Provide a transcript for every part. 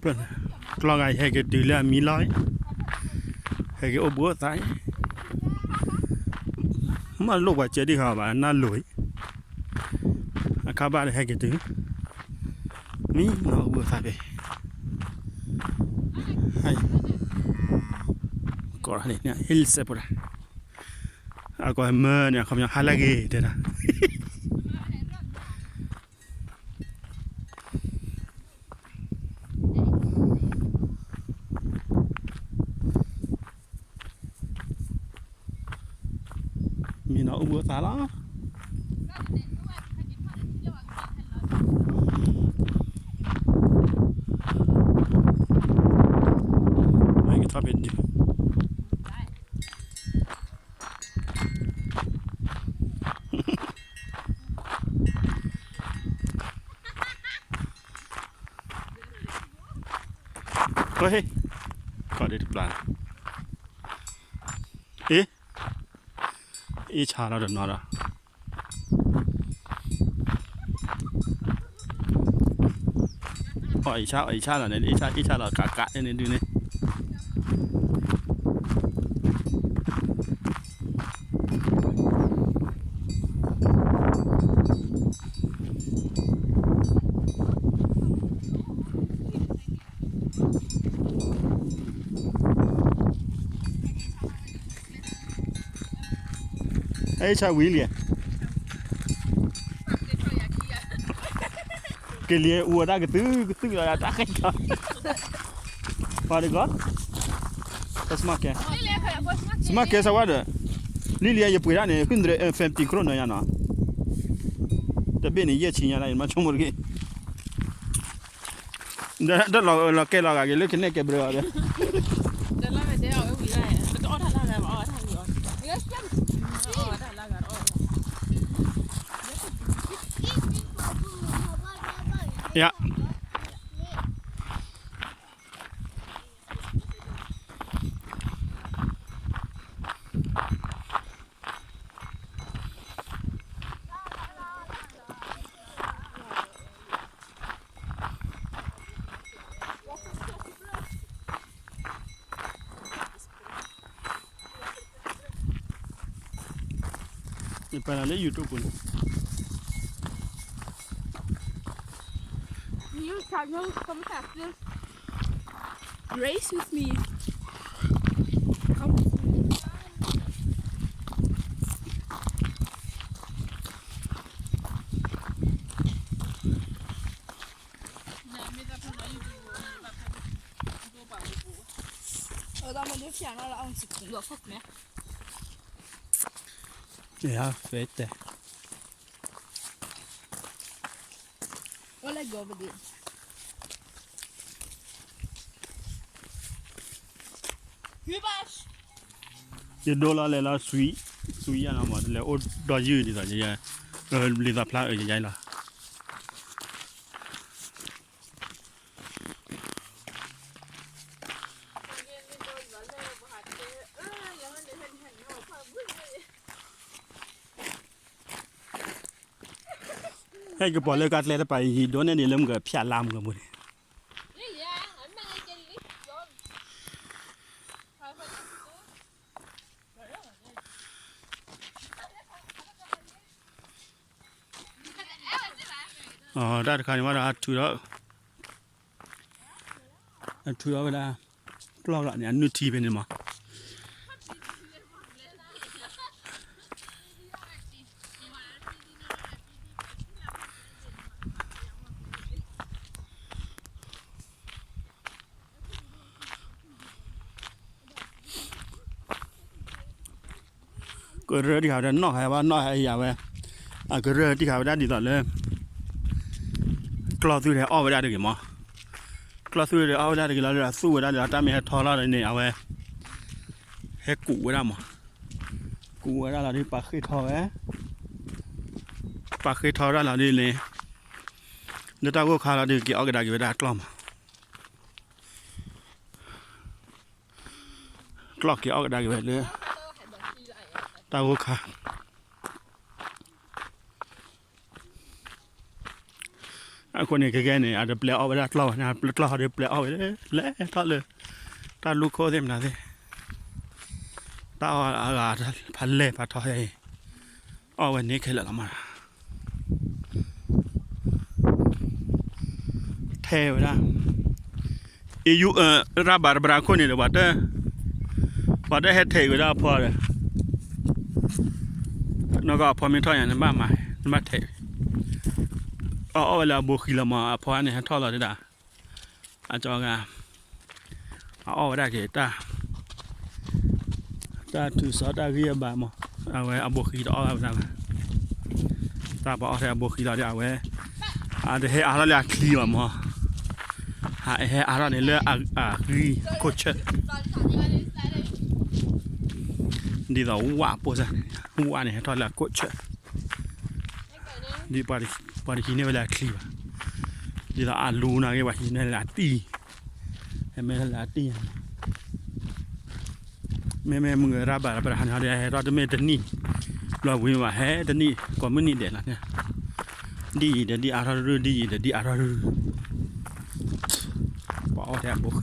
ကျီၢ်ဂၤအံၤ ဟဲက့ၤတုၤလၢအမံလီၤအံၤ, ဟဲက့ၤအိၣ်ဘှံးအိၣ်သါအံၤ, မ့ၢ်လိၣ်ပှၤစဲဒံးဃီဘၣ် နၢ်လိၤအံၤ, အခါဘၣ်ဒီးဟဲက့ၤတုၤ, မံနီၤအိၣ်ဘှံးအိၣ်သါဖဲ, ကိးန့ၣ် ဟ့ၣ်လံစဲးဖိဒၣ်, အကိးမၢန့ၣ် အခီပညီ ဟါလၢအဂ့ၤ တဲဒၣ် မံနီၤအိၣ်ဘှံးအိၣ်သါလီၤ. မ့ၢ်ကထီၣ်ဖဲဒုး ဟ့ၣ်, ကီၢ်ဒ့တပျၢ်, အ့, အ့ၣ်ဆါလီၤတနီၤဒီး, အီၣ်အ့ၣ်ဆါ အီၣ်အ့ၣ်ဆါလီၤန့ၣ် အ့ၣ်ဆါ အ့ၣ်ဆါလီၤ ကးကးန့ၣ်ဒုးန့ၣ် အ့ၣ်ဆါဝံၤလံ, ကလံၤအူအတၢ်ကသုၣ်ကသုၣ်လီၤ တၢ်ဃဲၤလီၤ, ပှၤတဂီၢ်, စမးကဲ, စမးကဲစဝါဒီး, လံလံယပှ့ၤဒၣ်န့ၣ် hundred fifty ခရိၣ်နၢယါနီၤ, တဘ့ၣ်န့ၣ် ယဲၢ်ဆံညါလၢ ယမၤဆိကမိၣ်တဂ့ၤ ဒီးလီၤကဲလီၤဂာ်က့ၤလၢကနဲၣ်ကဲဘြၢအီၤဒီး, ယ ယပာ်လီၤလၢ YouTube ပူၤန့ၣ်, New channel, come have this race with me. Come with me. အဝဲဒၣ်မ့ၢ်ဒ်ဖျါနီၢ်လၢအီၣ်စံးပူၤလီၤဖီၣ်မဲ, ယဖဲတဲ, အိၣ်လၢဂီၤပဒ့း ယဒိလီၤလဲၤလီၤ ဆွံ, ဆွံယါနီၤမး လဲၤအိၣ်ဒီးယုၢ်ဒ်သိး လံသးဖျါအၢယယါလီၤ. ဟဲကပီၤလၢကါကျဲတပၤအံၤ ဒိးနဲၣ်ဒ်လၢမုၢ်ကဖၠးလါမုၢ်ကပူၤန့ၣ် တၢ်တခါန့ၣ်မးဒီး အထုးဒီး, အထုးဒီးဝဲဒၣ် ကျီၢ်လီၤန့ၣ် အနုၢ်ထံဖဲန့ၣ်မး ကရၢတံၢ်ဃာ်ဝဲဒၣ်နီၣ်ဟဲဘၣ်နီၣ်ဟဲယၤဝဲ, အကရၢတံၢ်ဃာ်ဝဲဒၣ်ဒ်သိးလၢ ကျီၢ်သူၣ်ဟဲအီၣ်ဝဲဒၣ်တဂ့ၤမး, ကျီၢ်သူၣ်ဟဲအီၣ်ဝဲဒၣ်တဂ့ၤလီၤဒီး သူၣ်ဝဲဒၣ်ဒီး တၢ်မ့ၢ်ဟဲထီလီၤန့ၣ် အဝဲ ဟဲကူးဝဲဒၣ်မး, ကူးဝဲဒၣ်လီၤဒီး ပာ်ဃ့ၢ်ထီဝဲ, ပာ်ဃ့ၢ်ထီဝဲဒၣ်လီၤဒီးန့ၣ်, လၢတၢ်ဂိၢ်ခါလီၤဒီး က့ၤအီၣ်ကဒါက့ၤဝဲဒၣ်ကျီၢ်မး ကျီၢ်က့ၤအီၣ်ကဒါက့ၤဝဲလၢ တၢ်ဂိၢ်ခါ, အဃိန့ၣ် ကဲကဲန့ၣ် အတပျဲအီၣ်ဝဲဒၣ်ကျီၢ်ဘၣ်န့ၣ် ပျဲကျီၢ်ဟီဒီးပျဲအီၣ်ဝဲလၢ လဲၤထီၣ်လၢ တၢ်လူၢ်ခိၣ်သ့ၣ်မနုၤသ့ၣ် တၢ်အီၣ်အဂၤ ဖးလဲၢ်ဖးထီအံၤ အီၣ်ဝဲန့ၣ်ခဲလၢာ်လီၤမး ထဲးဝဲဒၣ် အယူ ရၣ်ဘၣ်တဘျီခိၣ်န့ၣ်ဒီး ပှၤတဟဲထဲးဝဲဒၣ်အဖီဒီး နီၢ်ကီၢ်အဖီမ့ၢ်ထီၣ်ညါ နဘၣ်မၤ နဘၣ်ထဲး အအီၣ်ဝဲလၢအဘိဃံလီၤမး အဖီန့ၣ် ဟဲထီၣ်လီၤဒၣ် အကၠီဂၤ အအီၣ်ဝဲဒၣ်က့ၤ တၢ်ထုးစီတၢ်ဂံၢ်အဘါမး အဝဲအဘိဃံတအီၣ်ဘၣ်ဝဲဒၣ်ဘၣ် တၢ်ပှၤအီၣ်ထဲအဘိဃံလီၤဒီး အဝဲ အတဟဲအါထီၣ်လၢအချံဘၣ်မး အဟဲအါထီၣ်န့ၣ်လၢအဂံၢ်ခိၣ်ဆၢၣ် ဒ်သိးဝၣ်ပိၢ်စၢ်န့ၣ် ဝၣ်န့ၣ်ဟဲထီၣ်လၢအခိၣ်ဆၢၣ် ဒ်ပှၤတဟံးန့ၢ်ဝဲလၢအချံဘၣ် ဒ်သိးအလူန့ၣ်ဂ့ၤ ပှၤဟံးန့ၢ်လၢအတံၢ် ဟဲမ့ၢ်လၢအတံၢ် မ့မ့ၢ်မုၢ်ဂၤရၣ်ဘၣ်တဘျီဟီဒီး ဟဲထီၣ်တမ့ၢ်တနံၣ် ဘျီဝံၤမး ဟဲတနံၣ် ကိးမုၢ်နံၤဒဲးလီၤန့ၣ် ဒ်အံၤဒီးဒ်အါထီၣ်တရုၢ် ဒ်အံၤဒီးဒ်အါထီၣ်တရုၢ် ပှၤအီၣ်ထဲအဘိဃံ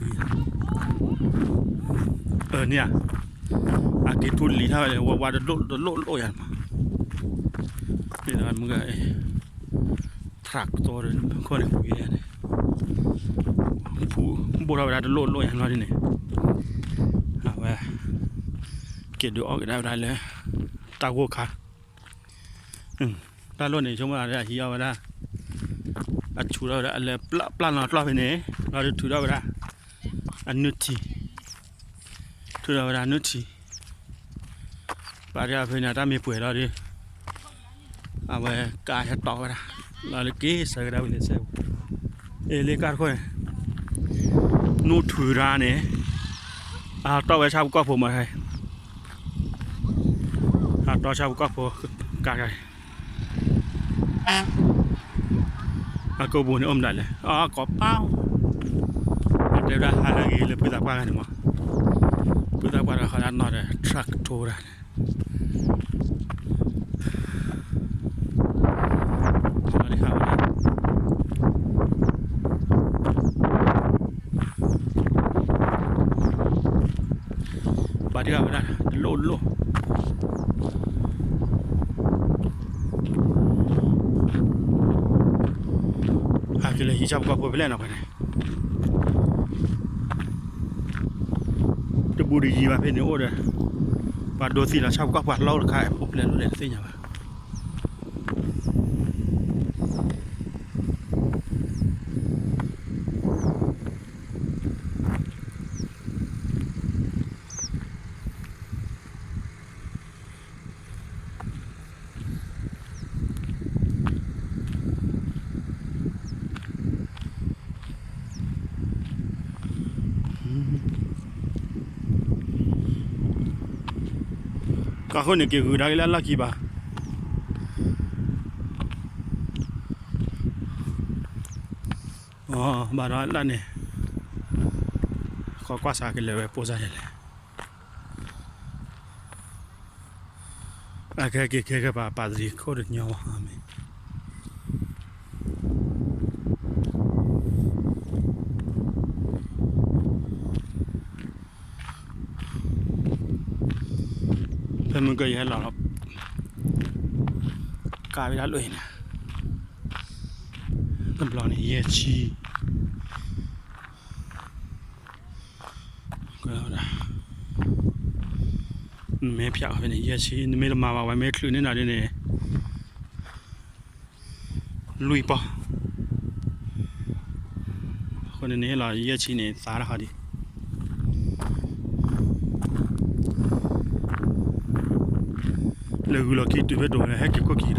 အန့ၣ်ဧါ အက့ၤထူလံၤထီၣ်ဝဲလၢ ဝါဝါတလိၣ်တလိၣ်လိၣ်ယၤမး ဒ်သိးမုၢ်ဂၤ tractor ခိၣ်န့ၣ် ဝံၤန့ၣ် ဘိၣ်ထီၣ်ဝဲဒၣ်တလိၣ်လိၣ်ယၤလီၤဒ်န့ၣ် အဝဲ က့ၤဒုးအီၣ်ကဒါဝဲဒၣ်လၢ တၢ်ဂိၢ်ခါ တၢ်လိၣ်န့ၣ် ဆိကမိၣ်ဒၣ်အဟံးအီၣ်ဝဲဒၣ် အဆူၣ်ထီၣ်ဝဲဒၣ်အလၢပျၢ်နီၤကျီၢ်ဖဲန့ၣ် လီၤဒုးထုးထီၣ်ဝဲဒၣ် အနုၢ်ထံ ထုးထီၣ်ဝဲဒၣ်အနုၢ်ထံ ပာ်တ့ၢ်အဖဲန့ၣ် တၢ်မ့ၢ်ပှဲၤလီၤဒီး အဝဲကါဟဲတီဝဲဒၣ် လီၤလၢက့ၤဆၢကဒါဝံၤလၢစဲ အ့ၣ်လ့ကါတခိၣ်န့ၣ် နူၢ်ထူရါန့ၣ် အတီဝဲဆၣ်ဖိကီၢ်ဖိမး အတီဆၣ်ဖိကီၢ်ဖိ ကါတဂၤ အကိာ်ပူၤန့ၣ်အိၣ်မတၤလဲၣ် အကိးပၢ် အတဲဝဲဒၣ်ဟးလၢအဂ့ၤလၢပုၢ်သးပှၢ်ဂၤန့ၣ်မး ပုၢ်သးပှၢ်တဂၤဃီဒၣ်နီၢ်ဒီး truck ထီဝဲဒၣ်န့ၣ် ဘၣ်တ့ၢ်ဃာ်ဝဲဒၣ် တလိၣ်လိၣ် ဟးက့ၤလၢဟံးဆၣ်ဖိကီၢ်ဖိဖဲလဲၣ်နီၤဖဲန့ၣ် တဘူးတယံၤဘၣ်ဖဲန့ၣ်အိၣ်ဒီး ပှၤဒိသံလီၤဆၣ်ဖိကီၢ်ဖိအလီၢ်အိၣ်တခါ အိၣ်ဖဲလဲၣ်လိၣ်လဲၣ်တသ့ၣ်ညါဘၣ် ကီၢ်ခိၣ်န့ၣ် က့ၤဂုၤဒါက့ၤလၢအလီၢ်ခံဘၣ်. အဘၣ်ဒီးလၢန့ၣ် ဃီကွၢ်စးကလဲၤဝဲပိၢ်စၢ်ယဲလဲၣ်. အကဲက့ၤကဲကဲပာ်ပာ်တရံးခိၣ်တညီဘၣ်မ့ၢ် ဖဲမုၢ်ကယဟဲလီၤလီၤ ကးဝဲဒၣ်လၢအံၤန့ၣ် တဘျီန့ၣ် ယဲၢ်ဆံ နမ့ၢ်ဖျါအီၤဖဲန့ၣ် ယဲၢ်ဆံ နမ့ၢ်တမၤဘၣ်ဝဲ မ့ၢ်ချုးန့ၢ်နၤဒ်န့ၣ် လွံၢ်ပီၢ် အဃိန့ၣ်န့ၣ်လီၤ ယဲၢ်ဆံန့ၣ် သါတၢ်ဃီဒံး လဲၤဂုာ်လီၤခံတုၤဖဲတိၤ ဟဲက့ၤခိၣ်ခံတၢ်လီၤ.